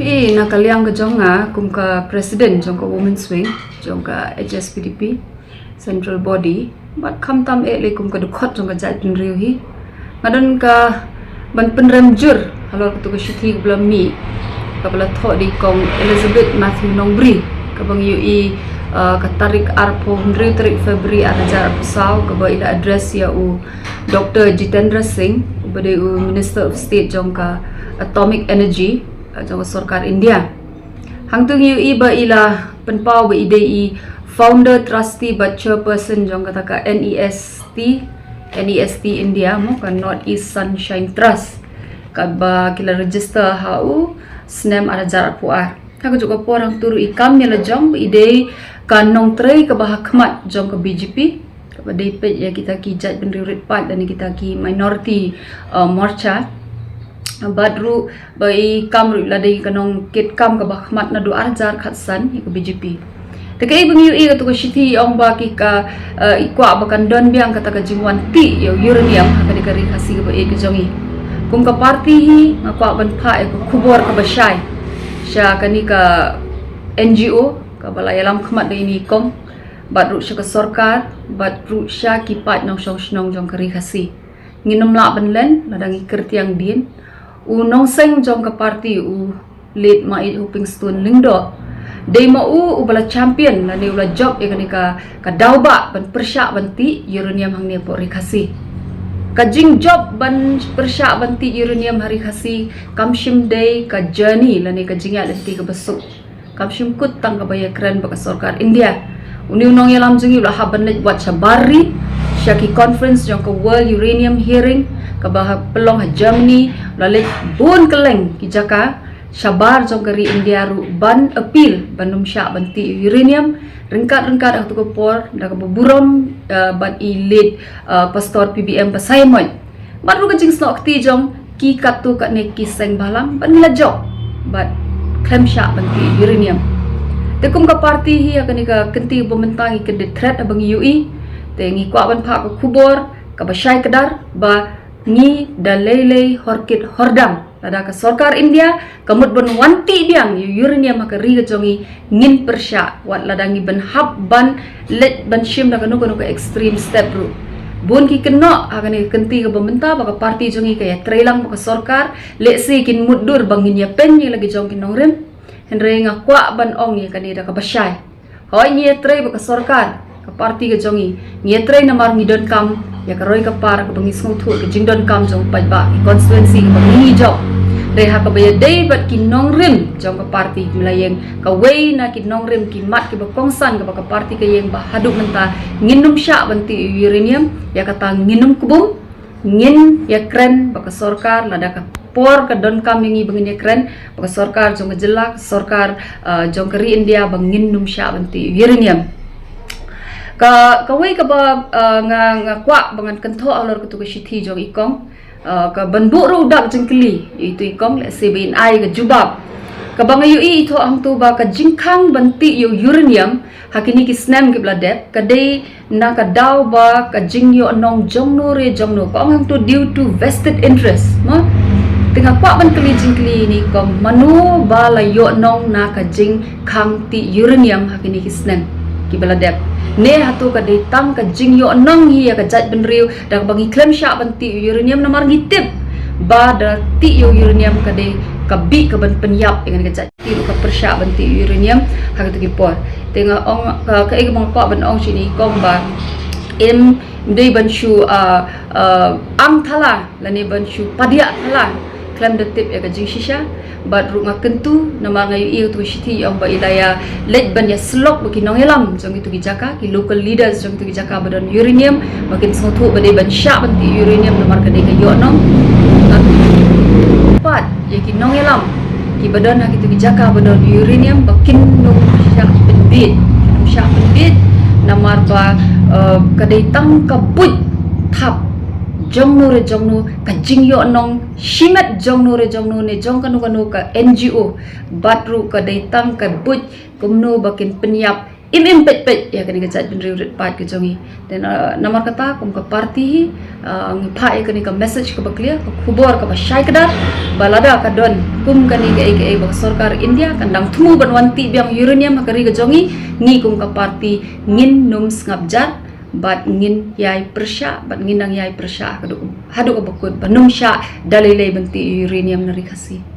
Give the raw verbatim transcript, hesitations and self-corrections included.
I na ka liang ka jong nga kum ka president jong ka Women's Wing jong ka H S P D P Central Body, bad khamtam eh lei kum ka dkhot jong ka jaitbynriew hi, nga don ka ban pynrem jur halor katu ka shithi kaba la mih, kaba la thoh da i Kong Elizabeth Matthew Nongbri, kaba ngi ïohi, uh, ka tarik arphew hynriew tarik February ar hajar arphew saw, kaba i la address ïa u Doctor Jitendra Singh, uba dei u Minister of State jong ka Atomic Energy, uh, jong ka sorkar India. Hangtu ngi ïohi ba i la pynpaw ba i dei i founder, trustee bad chairperson jong kata ka N E S T, N E S T India mo, ka North East Sunshine Trust, kaba ki la register ha u snem ar hajar arphew ar. Ha kajuh ka por hangtu ruh i kam ïa la jong ba i dei ka nongtrei kaba ha khmat jong ka B J P, kaba dei peit ïa kita ki jaitbynriew rit paid lane kita ki minority, uh, morcha. Bad ruh ba i kam ruh la dei ka nongkitkam kaba ha khmat naduh ar hajar khatsan ïa ka B J P. Te kaei ba ngi ïohi katu ka shithi i ong ba ki ka, uh, i kwah ba kan don biang kata ka jingwan tih ïa u uranium ha kane ka ri Khasi kaba ïeit ka jong i. Kum ka party hi nga kwah ban phah ïa ka khubor kaba shai sha kane ka N G O kaba la ïalam khmat da ine i kong, bad ruh sha ka sorkar, bad ruh sha ki paid nongshong shnong jong ka ri Khasi. Ngin ym lah ban len lada ngi kyrtiang dien. U nongseng jong ka party, u late Maieit Hopingstone Lyngdoh, dei ma u uba la champion lane u la jop ïa kane ka, ka daw ba ban pyrshah ban tih uranium hangne hapoh ri Khasi. Ka jingjop ban pyrshah ban tih uranium ha ri Khasi kam shym dei ka journey lane ka jingïaid lynti kaba suk. Kam shym kut tang kaba ïakren bad ka sorkar India. Une u nongïalam jong ngi u la hap ban leit wat shabar ri, sha ki conference jong ka World Uranium Hearing kaba ha pynlong ha Germany, u la leit bun kylleng ki jaka shabar jong ka ri India ruh ban appeal ban ym shah ban tih uranium. Ryngkat ryngkat ha katu ka por da kaba burom, eh, bad i late, eh, Pastor P B M Basaiawmoit. Bad ruh ka jingsnoh kti jong ki katto katne ki seng bhalang ban la jop bad khlem shah ban tih uranium. Te kum ka party hi ha kane ka kynti ba mynta ngi kyndit thret haba ngi ïohi. Te ngi kwah ban phah ka khubor kaba shai kdar ba ngi da lei lei horkit hordam. Lada ka sorkar India ka mut ban wan tih biang ïa u uranium ha ka ri ka jong ngi, ngin pyrshah, wat lada ngi ban hap ban leit ban shim da kano kano ka extreme step ruh. Bun ki kynnoh ha kane ka kynti kaba mynta ba ka party jong ngi ka ïatrei lang bad ka sorkar, lehse kin mutdur ba ngin ïapeiñ ïa la ki jong ki nongrim. Hynrei nga kwah ban ong ïa kane da kaba shai. Hooid, ngi ïatrei bad ka sorkar, ka party ka jong ngi. Ngi ïatrei namar ngi donkam ïa ka roi ka par kaba ngi sngewthuh ka jingdonkam jong u paidbah, ki constituency kaba ngi jop. Hynrei ha kaba ïadei bad ki nongrim jong ka party, ki mla ïeng kawei na ki nongrim, ki mat kiba kongsan kaba ka party ka ïeng ba haduh mynta ngin ym shah ban tih uranium, ïa kata ngin ym kbum. Ngin ïakren bad ka sorkar, lada ka por ka donkam ïa ngi ba ngin ïakren bad ka sorkar jong ka jylla, ka sorkar, uh, jong ka ri India, ba ngin ym shah ban tih uranium. Ka, kawei kaba, uh, nga, nga kwah ba ngan kynthoh halor katu ka shithi jong i kong, uh, ka ban buh ruh u dak jingkylli ïa itu i kong, lehse ba in ai ka jubab. Kaba nga ïohi i thoh hangtu ba ka jingkhang ban tih ïa u uranium ha kine ki snem kiba la dep ka dei na ka daw ba ka jingïohnong jongno re jongno, ka ong hangtu due to vested interest, mo? Te nga kwah ban kylli jingkylli ïa i kong, mano ba la ïohnong na ka jingkhang tih uranium ha kine ki snem kiba la dep? Ne hato ka dei tang ka jingïohnong hi ïa ka jaitbynriew da kaba ngi khlem shah ban tih uranium namar ngi tip ba da tih ïa u uranium ka dei ka bih ka ban pynïap ïa kane ka jait, tih ruh ka pyrshah ban tih uranium ha katu ki por. Te nga ong, ka, kaei kaba nga kwah ban ong sha ine i kong ba ym dei ban shu, ah, ah, ang thala lane ban shu padiah thala khlem da tip ïa ka jingshisha. Bad ruh nga kyntu namar nga ïohi ïa katu ka shithi i ong ba i la ïa leit ban ïasyllok bad ki nongïalam jong kitu ki jaka, ki local leaders jong kitu ki jaka ba don uranium, ba kin sngewthuh ba dei ban shah ban tih uranium namar ka dei ka ïohnong. Nga pat ïa ki nongïalam kiba don ha kitu ki jaka ba don uranium ba kin ym shah pynbit, kin ym shah pynbit namar ba, eh, ka dei tang ka buit thap jongno re jongno, ka jingïohnong shimet jongno re jongno ne jong kano kano ka N G O, bad ruh ka dei tang ka buit kumno ba kin pynïap im im peit peit ïa kane ka jaitbynriew rit paid ka jong ngi. Te namar kata kum ka party hi, ngi phah ïa kane ka message kaba clear, ka khubor kaba shai kdar, ba lada ka don kum kane kaei kaei ba ka sorkar India kan dang thmu ban wan tih biang uranium ha ka ri ka jong ngi, ngi kum ka party ngin nym sngap jar bad ngin ïai pyrshah bad ngin dang ïai pyrshah haduh haduh kaba kut ba nym shah da lei lei ban tih uranium na ri Khasi.